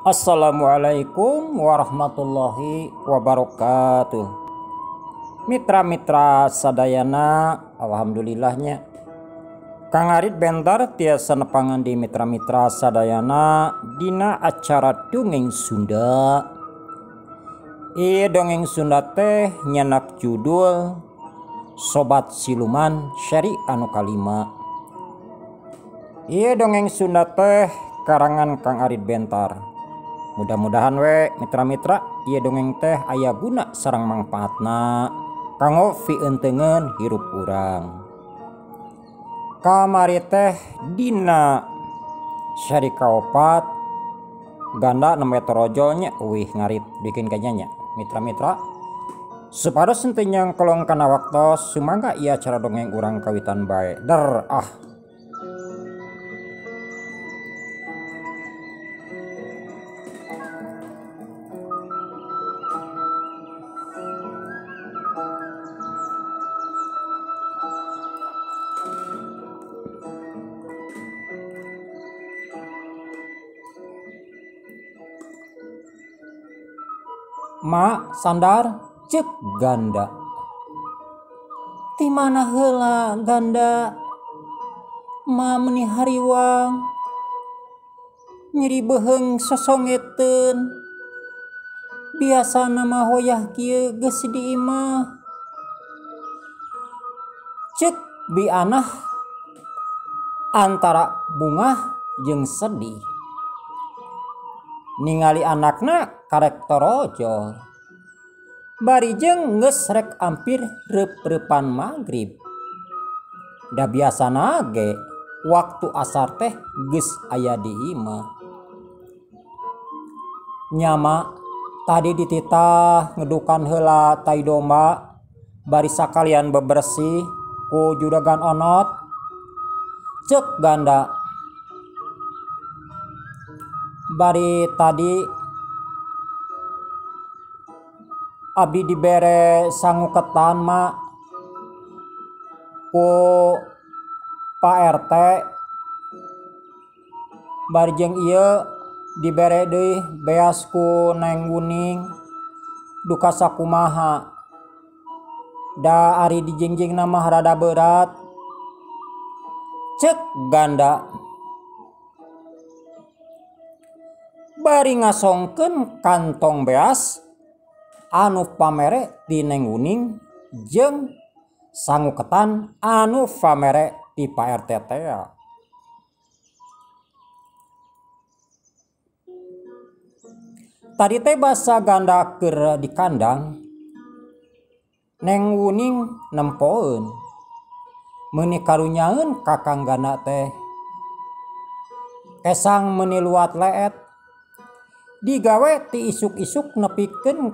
Assalamualaikum warahmatullahi wabarakatuh. Mitra-mitra sadayana, alhamdulillahnya Kang Arit Bentar tiasa nepangan di mitra-mitra sadayana dina acara dongeng Sunda. Ieu dongeng Sunda teh nyenak judul Sobat Siluman seri anu kalima. Ieu dongeng Sunda teh karangan Kang Arit Bentar. Mudah-mudahan we mitra-mitra ieu dongeng teh aya guna sareng mangpaatna kanggo pieuteungeun hirup urang. Kamari teh dina seri kaopat ganda nembe torojolnya wih ngarit bikin kayaknya mitra-mitra supados henteu nyangkolong kana waktos sumangga ieu acara dongeng urang kawitan bae der ah. Ma sandar cek ganda. Ti mana heula ganda? Ma meuni hariwang. Nyeri beuheung sosongeteun. Biasana mah hoyah kieu geus di imah. Cek bianah antara bungah jeung sedih. Ningali anakna karek torojol. Bari jeung geus rek ampir reup-reupan magrib. Da biasana ge waktu asar teh geus aya di imah. Nyama tadi dititah ngedukan heula tai domba bari sakalian bebersih ku juragan onot. Cek ganda. Bari tadi abdi dibere sangu ketan mak ku Pak RT, bari jeung ieu dibere deui beas ku Neng Wuning duka sakumaha da ari dijingjingna mah rada berat. Cek ganda bari ngasongkeun kantong beas anu pamere ti Neng Wuning jeung sangu ketan anu pamere ti Pak RT tea. Tadi teh basa ganda keur di kandang, Neng Wuning nempoeun meuni karunyaeun kakang ganda teh. Kesang meuni luat leet digawe ti isuk-isuk nepikeun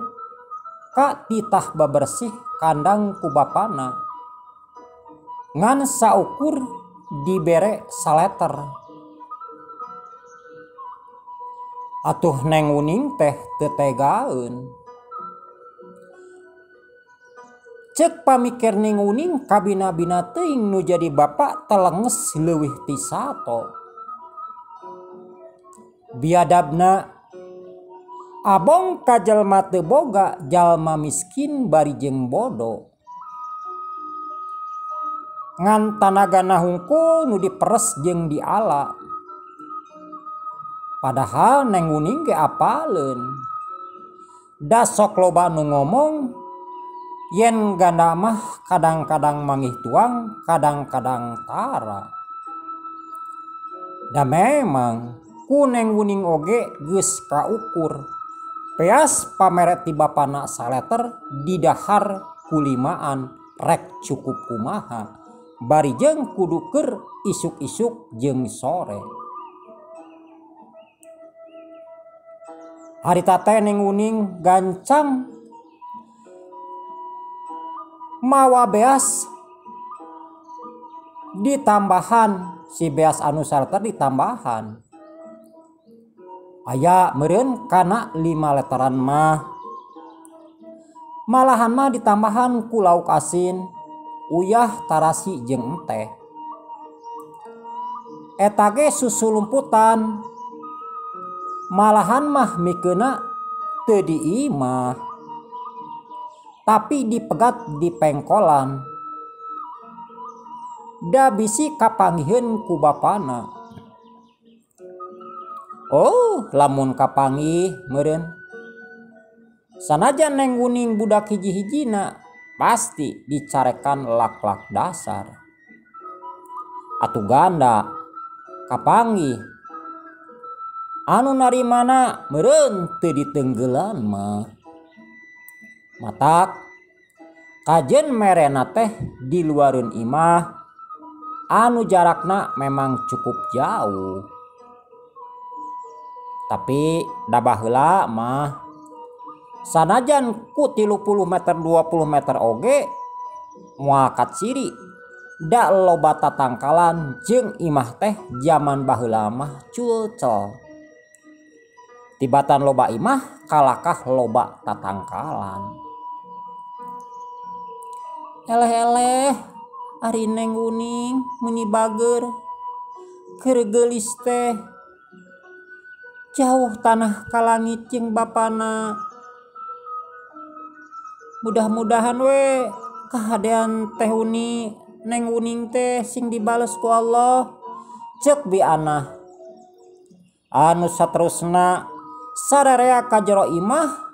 ka titah babersih kandang ku bapana. Ngan saukur dibere saleter. Atuh Neng Wuning teh teu tegaeun. Ceuk pamikir Neng Wuning kabina-bina teuing nu jadi bapa telenges leuwih ti sato. Biadabna abong ka jalma teu boga, jalma miskin bari jeung bodo. Ngan tanagana hungkul nu diperes jeung diala. Padahal Neng Wuning ge apaleun. Da sok loba nu ngomong yen ganda mah kadang-kadang mangih tuang, kadang-kadang tara. Da memang ku Neng Wuning oge geus kaukur. Peas pamere ti bapana saleter didahar kulimaan rek cukup kumaha bari jeung kudu keur isuk-isuk jeung sore. Harita teh Neng Wuning gancang mawa beas ditambahan, si beas anu saleter ditambahan. Aya meureun kana 5 literan mah. Malahan mah ditambahan ku lauk asin, uyah tarasi jeung enteh. Eta ge susu lumputan. Malahan mah mikeuna teu di imah, tapi dipegat di pengkolan. Da bisi kapanggiheun ku bapana. Oh, lamun kapanggih meureun. Sanajan Neng Wuning budak hiji-hijina pasti dicarekan lak-lak dasar. Atuh ganda kapanggih. Anu narimana meureun teu ditenggelan mah. Matak kajen merena teh di luareun imah anu jarakna memang cukup jauh. Tapi da baheula mah sanajan ku 30 meter 20 meter oge moal kaciri da loba tatangkalan jeung imah teh jaman baheula mah culcel. Tibatan loba imah kalakah loba tatangkalan. Eleh-eleh ari Neng Wuning meuni bager keur geulis teh jauh tanah ka langit jeung bapana. Mudah-mudahan we kahadean teh Uni Neng Wuning teh sing dibales ku Allah, ceuk Bi Anah. Anu saterusna sararea ka jero imah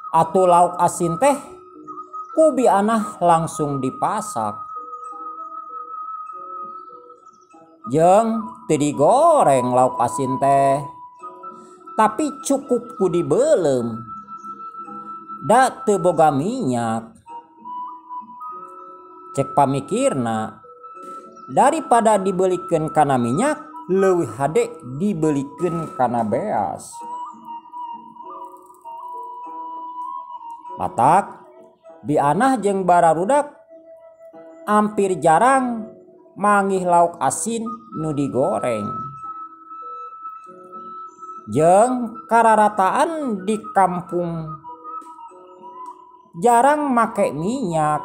atuh lauk asin teh ku Bi Anah langsung dipasak. Jeung teu digoreng lauk asin teh, tapi cukup ku dibeuleum. Da teu boga minyak. Cek pamikirna daripada dibelikeun kana minyak leuwih hade dibelikeun kana beas. Matak Bi Anah jeung bararudak ampir jarang manggih lauk asin nu digoreng. Jeung kararataan di kampung jarang make minyak.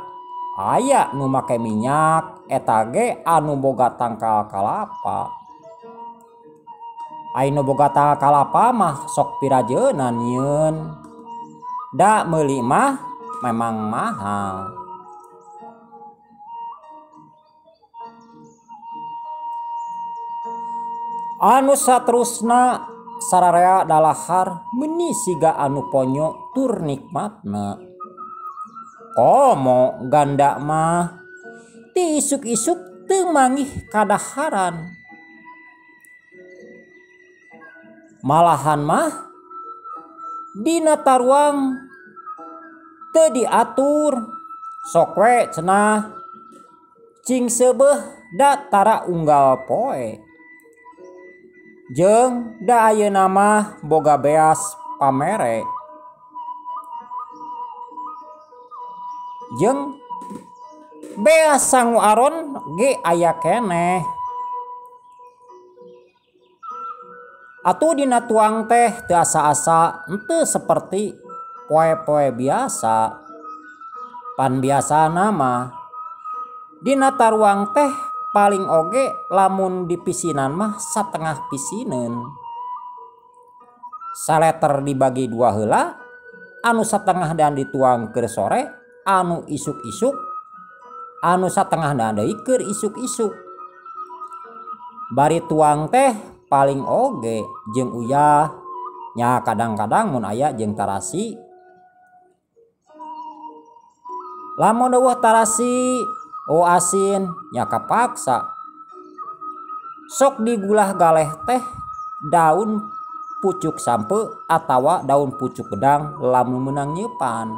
Aya nu make minyak eta ge anu boga tangkal kalapa. Ai nu boga tangkal kalapa mah sok pirajeunan nyieun. Da meuli mah memang mahal. Anu saterusna sararea dalahar meuni siga anu ponyo tur nikmatna. Komo ganda mah ti isuk-isuk teu manggih kadaharan. Malahan mah dina taruang teu diatur sok we cenah cing seubeuh da tara unggal poe. Jeung da ayeuna mah boga beas pamere. Jeung beas sangu aron ge aya keneh. Atuh dina tuang teh teu asa-asa henteu seperti poe-poe biasa. Pan biasana mah dina taruang teh paling oge lamun dipisinan mah satengah pisineun. Saleter dibagi dua heula, anu satengah dan dituang keur sore, anu isuk-isuk, anu satengah dan deui keur isuk-isuk. Bari tuang teh paling oge jeung uyah, nya kadang-kadang mun aya jeung tarasi. Lamun eueuh tarasi, oh asin, nya kapaksa. Sok digulah galeh teh daun pucuk sampe atawa daun pucuk gedang lamun meunang nyeupan.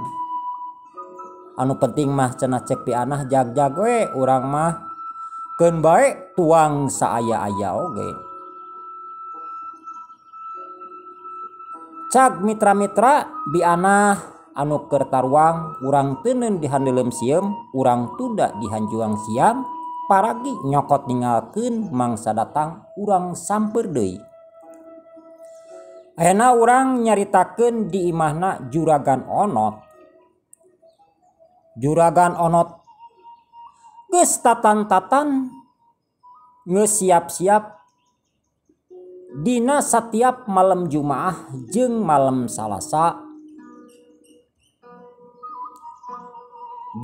Anu penting mah cenah cek Bi Anah jag-jag we urang mah keun bae tuang saaya-aya oge. Cag mitra-mitra Bi Anah anu keur taruang urang teuneun dihandeuleum sieum, urang tunda dihanjuang siang, paragi nyokot ninggalkeun mangsa datang urang samper deui. Ayeuna urang nyaritakeun di imahna Juragan Onot. Juragan Onot geus tatan-tatan geus siap-siap Dina setiap malam Jumaah jeung malam Salasa.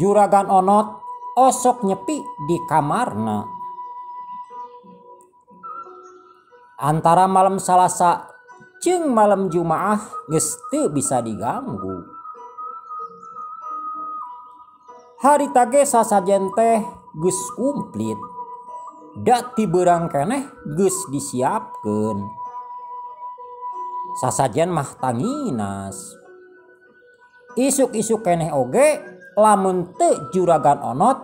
Juragan Onot osok nyepi di kamarna. Antara malam Salasa jeung malam Jumaah geus teu bisa diganggu. Harita ge sasajen teh geus kumplit. Da ti beurang keneh geus disiapkeun. Sasajen mah tanginas. Isuk-isuk keneh oge lamun teu Juragan Onot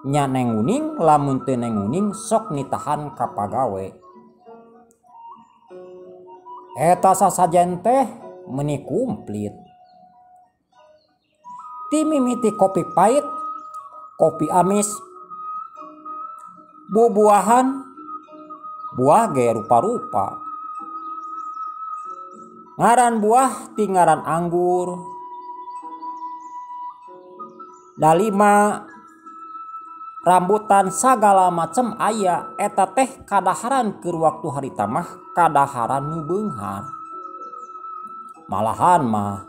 nya Neng Uning, lamun teu Neng Uning sok nitahan ka pagawe. Eta sasajen teh meuni kumplit. Ti mimiti kopi pahit, kopi amis, buah-buahan, buah ge rupa-rupa. Ngaran buah ti ngaran anggur, dalima, rambutan sagala macem aya. Eta teh kadaharan keur waktu harita mah kadaharan nu beunghar. Malahan mah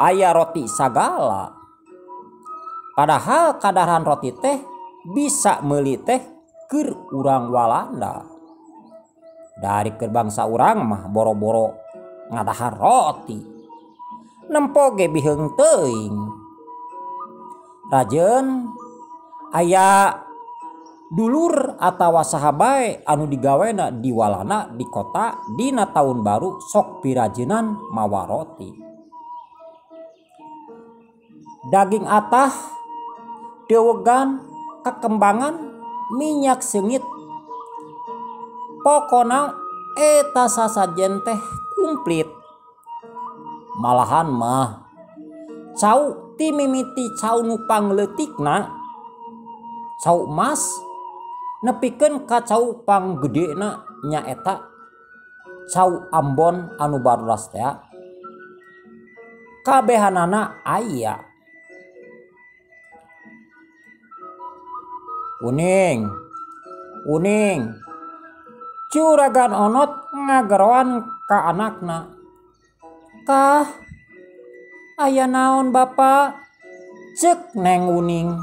aya roti sagala. Padahal kadaharan roti teh bisa meuli teh keur urang Walanda. Dari keur bangsa urang mah boro-boro ngadahar roti. Nempo ge biheung teuing. Rajeun aya dulur atawa sahabae anu digawena di Walanda di kota dina taun baru sok pirajenan mawa roti. Daging atah, dewegan, kekembangan, minyak seungit. Pokona eta sasajen teh kumplit. Malahan mah cau ti mimiti cau nu pangleutikna, cau emas nepikeun ka cau panggedena nyaeta cau Ambon anu barulas teh. Kabehanana aya. Uning, uning, Juragan Onot ngageroan ka anakna. Kah, aya naon Bapak? Cek Neng Uning.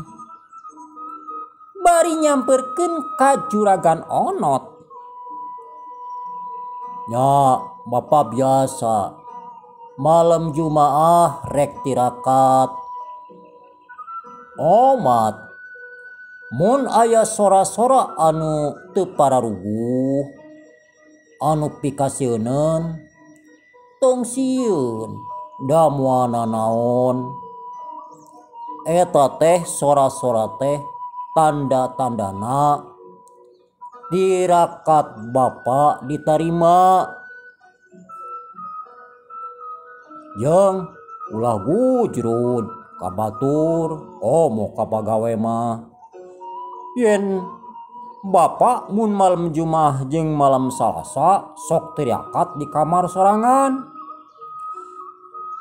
Bari nyamperkeun ka Juragan Onot. Ya, Bapak biasa. Malam Jumaah rek tirakat. Omat. Mun aya sora-sora anu teu pararuguh, anu pikasieun, tong sieun, da moal nanaon. Eta teh sora-sora teh tanda-tandana tirakat Bapak ditarima. Jeung ulah gujrud ka batur, komo ka pagawe mah. Yen Bapak mun malam Jumaah jeung malam Salasa sok tirakat di kamar sorangan.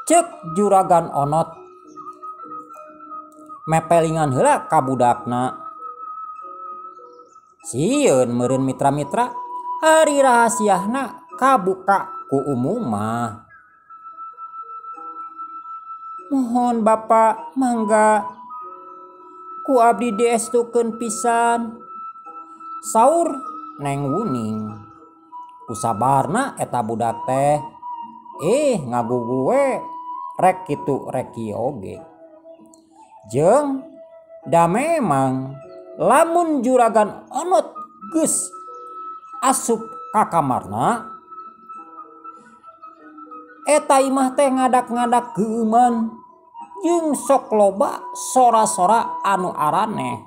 Cek Juragan Onot mepelingan heula ka budakna. Sieun meureun mitra-mitra ari rahasiahna kabuka ku umum mah. Mohon Bapak mangga ku abdi diestukeun pisan. Saur Neng Uning. Ku sabarna eta budak teh. Ngagugu we rek kitu rek kieu oge. Jeung da memang lamun Juragan Onot geus asup ka kamarna, eta imah teh ngadak-ngadak geuman jeung sok loba sora-sora anu araneh.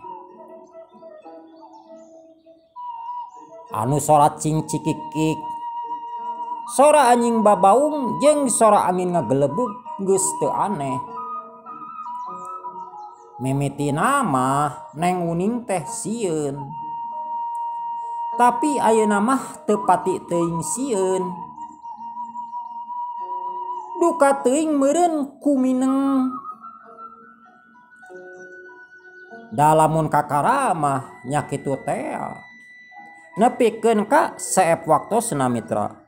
Anu sora cing cikikik, sora anjing babaung jeung sora angin ngagelebug geus teu aneh. Mimitina mah Neng Uning teh sieun. Tapi ayeuna mah teu pati teuing sieun. Duka teuing meureun kumineng. Da lamun kakara mah nya kitu teh. Nepikeun ka seep waktosna, mitra.